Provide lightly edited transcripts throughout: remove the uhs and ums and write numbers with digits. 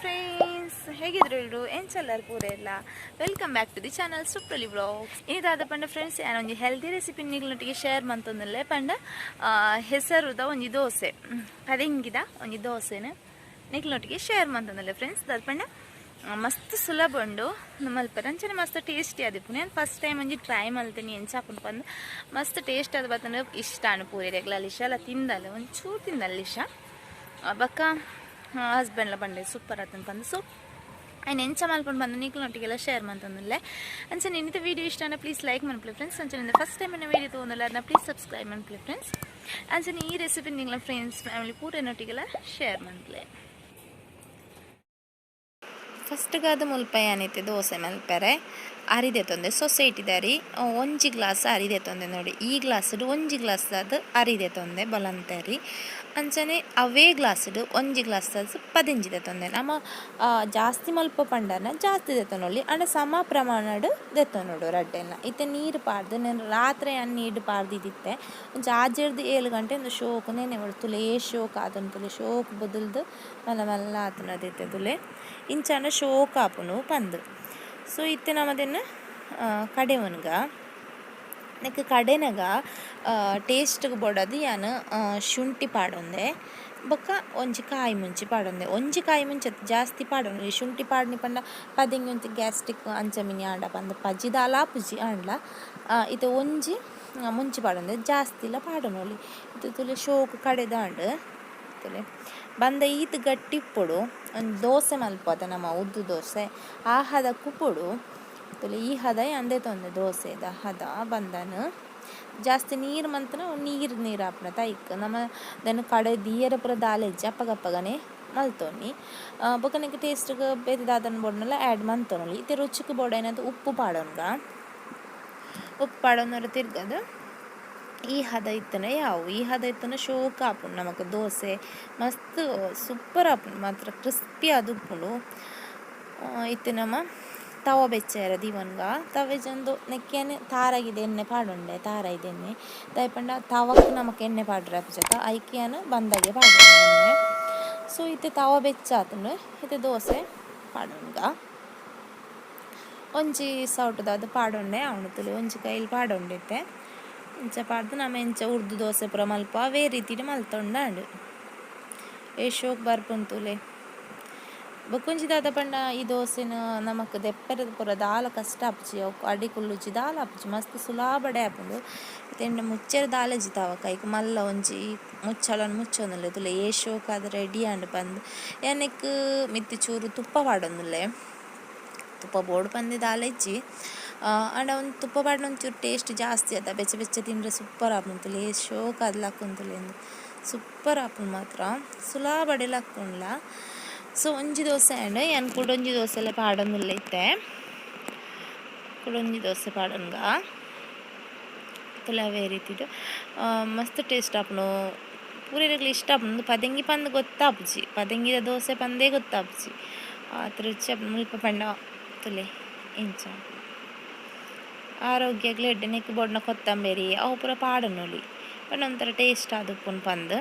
Friends, ಹೇಗಿದ್ರು ಎಲ್ಲರೂ? ಎಂಚಲ್ಲರ್ ಪೂರೆಲ್ಲ welcome back to the channel ಸುಪ್ರಲಿ vlogs. ಇದಾದ ಪಂಡ ಫ್ರೆಂಡ್ಸ್, ಒಂಜಿ ಹೆಲ್ದಿ ರೆಸಿಪಿ ನಿಗ್ಲೊಟ್ಟಿಗೆ ಶೇರ್ ಮಂತೊಂದಿಲ್ಲ. ಪಂಡ ಹೆಸರುದ ಒಂಜಿ ದೋಸೆ, ಪದೆಂಗಿದ ಒಂಜಿ ದೋಸೆನ ನಿಗ್ಲೊಟ್ಟಿಗೆ ಶೇರ್ ಮಂತೊಂದಿಲ್ಲ ಫ್ರೆಂಡ್ಸ್. ದಾದ ಪಂಡ ಮಸ್ತ್ ಸುಲಭ ಉಂಡು ಮಲ್ಪರೆ, ಅಂಚನೆ ಮಸ್ತ್ ಟೇಸ್ಟಿ ಆದಿಪ್ಪು. ನಾನು ಫಸ್ಟ್ ಟೈಮ್ ಒಂಜಿ ಟ್ರೈ ಮಲ್ತೀನಿ ಎಂಚಾಪುಂಡು ಪಂದ್ ಮಸ್ತ್ ಟೇಸ್ಟ್ ಅದು ಬತ್ತಂದ್ರೆ ಇಷ್ಟ ಅನು ಪೂರಿ ರೆಗ್ಲಲ್ಲಿ ಅಲ್ಲ ತಿಂದಲ್ಲ ಒಂಚೂರು ತಿಂದಲ್ಲ ಇಷ್ಟ ಬಕ್ಕ ಹಸ್ಬೆಂಡ್ಲ ಬಂಡೆ ಸೂಪರ್ ಆತನ ಬಂದು. ಸೊ ಆಯ್ನ ಎಂಚ ಮಲ್ಪಂಡು ಬಂದು ನಿಕ್ಲೊಟ್ಟಿಗೆಲ್ಲ ಶೇರ್ ಮಂತೊಂದಿಲ್ಲ. ಅಂಚನೆ ನಿಂತ ವೀಡಿಯೋ ಇಷ್ಟ ಅಂದ್ರೆ ಪ್ಲೀಸ್ ಲೈಕ್ ಮನ್ಪ್ಲೆ ಫ್ರೆಂಡ್ಸ್. ಅಂಚನೆ ಫಸ್ಟ್ ಟೈಮ್ ವೀಡಿಯೋ ತೊಗೊಂಡಿಲ್ಲ ಅದನ್ನ ಪ್ಲೀಸ್ ಸಬ್ಸ್ಕ್ರೈಬ್ ಮನ್ಪ್ಲೆ ಫ್ರೆಂಡ್ಸ್. ಅಂಚನೆ ಈ ರೆಸಿಪಿ ನಿಂಗ್ಲ ಫ್ರೆಂಡ್ಸ್ ಫ್ಯಾಮಿಲಿ ಪೂರನೊಟ್ಟಿಗೆಲ್ಲ ಶೇರ್ ಮನ್ಪ್ಲೆ. ಫಸ್ಟ್ಗಾದ ಮುಲ್ಪಯಾನೈತೆ ದೋಸೆ ಮಲ್ಪರೆ ಅರಿದೆ ತೊಂದೆ ಸೊಸೈಟಿದಾರಿ ಒಂಜಿ ಗ್ಲಾಸ್ ಅರಿದೆ ತೊಂದೆ ನೋಡಿ. ಈ ಗ್ಲಾಸ್ಡ್ ಒಂಜಿ ಗ್ಲಾಸ್ ಅದು ಅರಿದೆ ತೊಂದೆ ಬಲಂತರಿ. ಅಂಚನೆ ಅವೇ ಗ್ಲಾಸ್ಡ್ ಒಂಜಿ ಗ್ಲಾಸ್ ಅದು ಪದಿಂಜಿದೆ ತೊಂದೆ. ನಮ್ಮ ಜಾಸ್ತಿ ಮಲ್ಪ ಪಂಡನ ಜಾಸ್ತಿ ದೆತ್ತೊನೊಲಿ ಅಂಡ ಸಮ ಪ್ರಮಾಣಡ್ ದೆತ್ತೊನೋಡು ರಡ್ಡೆನ. ಇತ್ತೆ ನೀರು ಪಾಡ್ದು ನಾನು ರಾತ್ರಿ ನೀರು ಪಾಡ್ದಿದ್ದಿತ್ತೆ ಒಂಜಿ ಆಜೆರ್ದು 7 ಗಂಟೆ ಒಂದು ಶೋಕು ನೆನೆ ತುಲೆ ಶೋಕ್ ಆತನ ತುಲೆ ಶೋಕ್ ಬದಲ್ದು ಮಲ್ಲ ಮಲ್ಲ ಆತನದಿತ್ತೆ ತುಲೆ ಇಂಚಾನ ಶೋಕ್ ಆಪುನು ಪಂದು. ಸೊ ಇತ್ತೆ ನಮ್ಮದನ್ನು ಕಡೆವನ್ಗ ನೆಕ್ ಕಡೆನಗ ಟೇಸ್ಟ್ಗೆ ಬೋಡದು ಯಾನ್ ಶುಂಠಿ ಪಾಡೊಂದೆ ಬೊಕ್ಕ ಒಂಜಿ ಕಾಯಿ ಮುಂಚಿ ಪಾಡೊಂದೆ. ಒಂಜಿ ಕಾಯಿ ಮುಂಚಿ ಜಾಸ್ತಿ ಪಾಡೊಂದು ಶುಂಠಿ ಪಾಡ್ನಿ ಪಂಡ ಪದೆಂಗಿ ಒಂಜಿ ಗ್ಯಾಸ್ಟ್ರಿಕ್ ಅಂಚ ಮಿನಿ ಆಂಡ ಪಂದ್ ಪಜ್ಜಿ ದಾಲ ಪುಜಿ ಆಂಡ್ಲ ಇತ್ತೆ ಒಂಜಿ ಮುಂಚಿ ಪಾಡೊಂದೆ ಜಾಸ್ತಿಲ ಪಾಡೊನೊಲಿ. ಇತ್ತೆ ತುಲೆ ಶೋಕ್ ಕಡೆದಾಂಡ್ ತುಲೆ ಬಂದ ಈತ್ ಗಟ್ಟಿ ಇಪ್ಪೊಡು ಒಂದು ದೋಸೆ ಮಲ್ಪದ ನಮ್ಮ ಉದ್ದು ದೋಸೆ ಆ ಹದ ಕುಪ್ಪೊಡು ತುಲೆ ಈ ಹದ ಅಂದೆ ತೊಂದೆ ದೋಸೆದ ಹದ ಬಂದನು. ಜಾಸ್ತಿ ನೀರು ಮಂತನ ನೀರು ನೀರು ಆಪುನ ತೈಕ್ ನಮ್ಮ ದೆನ್ ಕಡೆ ದೀಯರ ಪೂರ ದಾಲೆಜ್ಜಿ ಅಪ್ಪಗಪ್ಪಗನೆ ಮಲ್ತೊನ್ನಿ. ಬೊಕ್ಕ ನೆಕ್ ಟೇಸ್ಟ್ಗೆ ಬೇತೆ ದಾದನ ಬೋಡ್ನೆಲ್ಲ ಆ್ಯಡ್ ಮಂತೊನೊಲಿ. ಇತ್ತೆ ರುಚಿಗೆ ಬೋಡೈನದು ಉಪ್ಪು ಪಾಡೊನ್ಗ, ಉಪ್ಪು ಪಾಡೊನ್ನರ ತಿರ್ಗದು ಈ ಹದ ಇತ್ತನ ಯಾವು ಈ ಹದ ಇತ್ತನ ಶೋಕ್ ಆಪುಂಡು ನಮಕ್ ದೋಸೆ ಮಸ್ತ್ ಸೂಪರ್ ಆಪುಂಡು ಮಾತ್ರ ಕ್ರಿಸ್ಪಿ ಆದ್ ಉಪ್ಪುಂಡು. ಇತ್ತೆ ನಮ್ಮ ತವ ಬೆಚ್ಚಾರ ದೀವನ್ಗ ತವೆ ಜಂದು ನೆಕ್ಕೇನೆ ತಾರಾಗಿದೆ ಎಣ್ಣೆ ಪಾಡುಂಡೆ ತಾರಾಯಿದ ಎಣ್ಣೆ ದಾಯೆಪಂಡ ತವಕ್ ನಮಕ್ ಎಣ್ಣೆ ಪಾಡ್ರೆ ಆಪುಜತ ಐಕಿಯಾನ ಬಂದಾಗೆ ಪಾಡುಂಡೆ ಎಣ್ಣೆ. ಸೊ ಇತ್ತೆ ತವ ಬೆಚ್ಚಾತುಂಡು ಇತ್ತೆ ದೋಸೆ ಪಾಡುನ್ಗ ಒಂಜಿ ಸೌಟುದಾದ್ ಪಾಡೊಂಡೆ ಅವನು ತುಲೆ ಒಂಜಿ ಕೈಲಿ ಪಾಡೊಂಡಿತ್ತೆ ಇಂಚ ಪಾಡ್ದು ನಮ ಇಂಚ ಉರ್ದು ದೋಸೆ ಪೂರ ಮಲ್ಪ ಅವೇ ರೀತಿಡ್ ಮಲ್ತೊಂಡಾಂಡ್. ಏ ಶೋಕ್ ಬರ್ಪುಂಡು ಬೊಕೊಂಜಿ ದಾದ ಪಂಡ ಈ ದೋಸೆನ ನಮಕ್ ದೆಪ್ಪೆರೆ ಪೂರ ದಾಲ ಕಷ್ಟ ಆಪುಜಿ, ಅವು ಅಡಿ ಕುಲ್ಲುಜಿ ದಾಲ ಆಪುಜಿ ಮಸ್ತ್ ಸುಲಾಬಡೆ ಆಪುಂಡು. ಇತ್ತೆ ಮುಚ್ಚೆರೆ ದಾಲಜಿ ತಾವಕ ಐಕ್ ಮಲ್ಲ ಒಂಜಿ ಮುಚ್ಚಳನ್ ಮುಚ್ಚೊಂದುಲ್ಲೆ ತುಲೆ ಏ ಶೋಕ್ ಆದ್ ರೆಡಿ ಆಂಡ್ ಪಂದ್. ಯಾನ್ ಮಿತ್ತ್ ಚೂರು ತುಪ್ಪ ಪಾಡೊಂದುಲ್ಲೆ, ತುಪ್ಪ ಬೋಡು ಪಂದೆ ದಾಲ ಇಜ್ಜಿ ಆಂಡ ಒಂದು ತುಪ್ಪ ಪಾಡ್ನ ಒಂಚೂರು ಟೇಸ್ಟ್ ಜಾಸ್ತಿ ಆತ ಬೆಚ್ಚ ಬೆಚ್ಚ ತಿಂದ್ರೆ ಸೂಪರ್ ಆಪುಂಡು. ಏ ಶೋಕ್ ಆದ್ ಲಕ್ಕುಂತುಲೆ ಸೂಪರ್ ಆಪುಂಡು ಮಾತ್ರ ಸುಲಾಬಡೆ ಲಕ್ಕುಂಡ್ಲ. ಸೊ ಒಂಜಿ ದೋಸೆ ಆಂಡ್ ಯಾನ್ ಕುಡೊಂಜಿ ದೋಸೆಲ ಪಾಡೊಂದುಲ್ಲೆ ಇತ್ತೆ ಕುಡೊಂಜಿ ದೋಸೆ ಪಾಡೊನ್ಗ ತುಲೆ ಅವೇ ರೀತಿಡ್ ಮಸ್ತ್ ಟೇಸ್ಟ್ ಆಪುಂಡು ಪೂರೆರೆಗ್ಲ ಇಷ್ಟ ಆಪುಂಡು. ಪದೆಂಗಿ ಪಂದ್ ಗೊತ್ತಾಪುಜಿ, ಪದೆಂಗಿದ ದೋಸೆ ಪಂದೇ ಗೊತ್ತಾಪುಜಿ ಆತ್ ರುಚಿ ಆಪುಂಡು. ಮುಲ್ಪ ಪಂಡ ತುಲೆ ಇಂಚ ಆರೋಗ್ಯಗ್ಲ ಎಡ್ಡೆ ನೆಕ್ಕ್ ಬೋಡ್ನ ಕೊತ್ತಂಬರಿ ಅವು ಪೂರ ಪಾಡೊನೊಲಿ ಪಂಡ ಒಂಥರ ಟೇಸ್ಟ್ ಆದುಪ್ಪುಂಡು ಪಂದ್.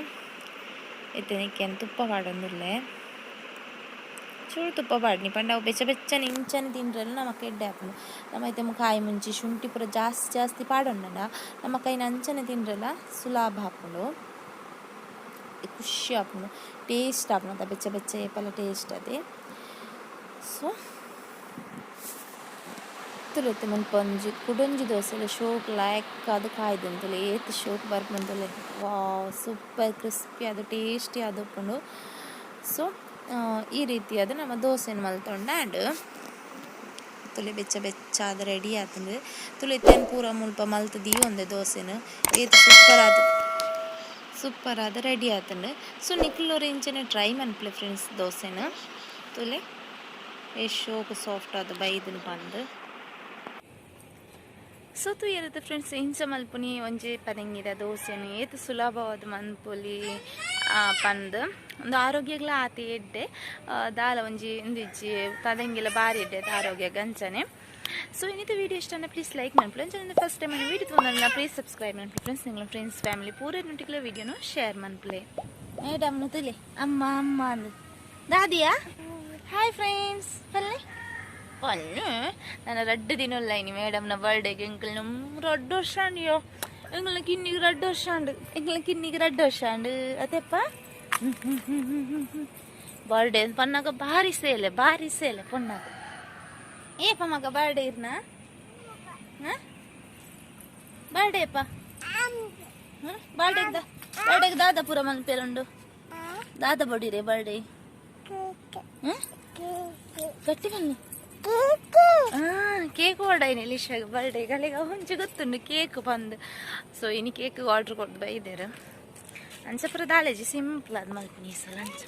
ಇತ್ತೆ ನೆಕ್ಕ್ ತುಪ್ಪ ಪಾಡೊಂದುಲ್ಲೆ, ಚೂರು ತುಪ್ಪ ಪಾಡ್ನಿ ಪಂಡ ಅವು ಬೆಚ್ಚ ಬೆಚ್ಚನೆ ಇಂಚನೆ ತಿಂಡ್ರೆಲ ನಮಕ್ ಎಡ್ಡೆ ಆಪುಂಡು. ನಮ ಇತ್ತೆ ಕಾಯಿ ಮುಂಚಿ ಶುಂಠಿ ಪೂರ ಜಾಸ್ತಿ ಜಾಸ್ತಿ ಪಾಡೊಂಡಂಡ ನಮಕ್ ಐನ್ ಅಂಚನೆ ತಿಂಡ್ರೆಲ ಸುಲಭ ಆಪುಂಡು, ಖುಷಿ ಆಪುಂಡು, ಟೇಸ್ಟ್ ಆಪುಂಡು ಬೆಚ್ಚ ಬೆಚ್ಚ ಏಪಲ ಟೇಸ್ಟ್ ಅದೇ. ಸೊ ತುಲೆತ್ತೆ ಮುಲ್ಪ ಒಂಜಿ ಕುಡೊಂಜಿ ದೋಸೆಲ ಶೋಕ್ ಲಾಯ್ಕ್ ಆದ್ ಕಾಯ್ದುಂತುಲೆ ಏತ್ ಶೋಕ್ ಬರ್ಪುಂಡುಂತುಲೆ ವಾವ್ ಸೂಪರ್ ಕ್ರಿಸ್ಪಿ ಆದ್ ಟೇಸ್ಟಿ ಆದ್ ಉಪ್ಪುಂಡು. ಸೊ ಈ ರೀತಿಯಾದ ನಮ್ಮ ದೋಸೆನ್ ಮಲ್ತೊಂಡಾಂಡ್ ತುಲೆ ಬೆಚ್ಚ ಬೆಚ್ಚಾದ್ ರೆಡಿ ಆತುಂಡು. ತುಲೆ ಇತ್ತೆನ್ ಪೂರ ಮುಲ್ಪ ಮಲ್ತ್ ದೀವೊಂದೆ ದೋಸೆನ್ ಏತ್ ಸೂಪರ್ ಆದ್ ಸೂಪರ್ ಆದ್ ರೆಡಿ ಆತುಂಡು. ಸೊ ನಿಕುಲು ಇಂಚನೆ ಟ್ರೈ ಮನ್ಪುಲೆ ಫ್ರೆಂಡ್ಸ್ ದೋಸೆನ್ ತುಲೆ ಏತ್ ಶೋಕ್ ಸಾಫ್ಟ್ ಆದ್ ಬೈದುಂಡು ಪಂದ್. ಸೊ ತೂಯೆರೆ ಫ್ರೆಂಡ್ಸ್ ಇಂಚ ಮಲ್ಪುನಿ ಒಂಜಿ ಪದೆಂಗಿದ ದೋಸೆನ್ ಏತ್ ಸುಲಭವಾದ ಮನ್ಪೊಲಿ ಪಂದ್ ಒಂದು ಆರೋಗ್ಯಗ್ಲ ಆತೆ ಎಡ್ಡೆ ದಾಲ ಒಂಜಿ ಇಂದಿಜ್ಜಿ ಪದೆಂಗಿಲ ಬಾರಿ ಎಡ್ಡೆ ಆರೋಗ್ಯಗ್ ಅಂಚನೆ. ಸೊ ಇನ್ನಿತ ವೀಡಿಯೋ ಇಷ್ಟ ಪ್ಲೀಸ್ ಲೈಕ್ ಮನ್ಪುಲೆ. ಅಂಚನೆ ಫಸ್ಟ್ ಟೈಮ್ ವೀಡಿಯೋ ತೂವೊಂದುಂಡ ಪ್ಲೀಸ್ ಸಬ್ಸ್ಕ್ರೈಬ್ ಮನ್ಪುಲೆ ಫ್ರೆಂಡ್ಸ್. ನಿಂಗ್ಲ ಫ್ರೆಂಡ್ಸ್ ಫ್ಯಾಮಿಲಿ ಪೂರ ನೊಟ್ಟಿಗೆಲ ವೀಡಿಯೋನು ಶೇರ್ ಮನ್ಪುಲೆ. ಮೇಡಮ್ ತುಲೆ ಅಮ್ಮ ಅಮ್ಮ ಅಂದ್ ದಾದಿಯಾ ಹಾಯ್ ಫ್ರೆಂಡ್ಸ್ ಪಲ್ಲೆ ಪಲ್ಲೆ ನಾನು ರಡ್ಡು ದಿನ ಇನಿ ಮೇಡಮ್ನ ಬರ್ಡೇಗೆ ಎಂಕಲ್ನ ರಡ್ಡು ವರ್ಷ ಅಂಡಿಯೋ ಎಂಕಲ್ನ ಕಿನ್ನಿಗೆ ರಡ್ಡು ವರ್ಷ ಅಂಡು ಎಂಕಲ್ನ ಕಿನ್ನಿಗೆ ರಡ್ಡು ವರ್ಷ ಅಂಡು ಅತೆಪ್ಪ ಬರ್ಡೇ ಪನ್ನಾಗ ಭಾರಿ ಸೇಲೆ ಭಾರಿ ಸೇಲೆ ಪೊನ್ನಾಗ ಏಪ ಮಗ ಬರ್ಡೇ ಇರ್ನಾ ಬರ್ಡೇ ಅಪ್ಪ ಬರ್ಡೇ ಬರ್ಡೇಗೆ ದಾದ ಪೂರ ಮನ್ಪೇರುಂಡು ದಾದ ಬಡಿರೆ ಬರ್ಡೇ ಗಟ್ಟಿ ಬನ್ನಿ. ಕೇಕ್ ಆರ್ಡರ್ ಲಿಶಾಗ ಬರ್ಡೇ ಗಲೆಗ ಹೊಂಚು ಗೊತ್ತುಂಡು ಕೇಕ್ ಬಂದು. ಸೊ ಇನಿ ಕೇಕ್ ಆರ್ಡರ್ ಕೊಡ್ದು ಬೈದೇರು. ಅಂಚ ಪೂರ ದಾಲೇಜಿ ಸಿಂಪಲ್ ಅದು ಮಲ್ಪಿನಿ ಈ ಸಲ ಅಂಚ.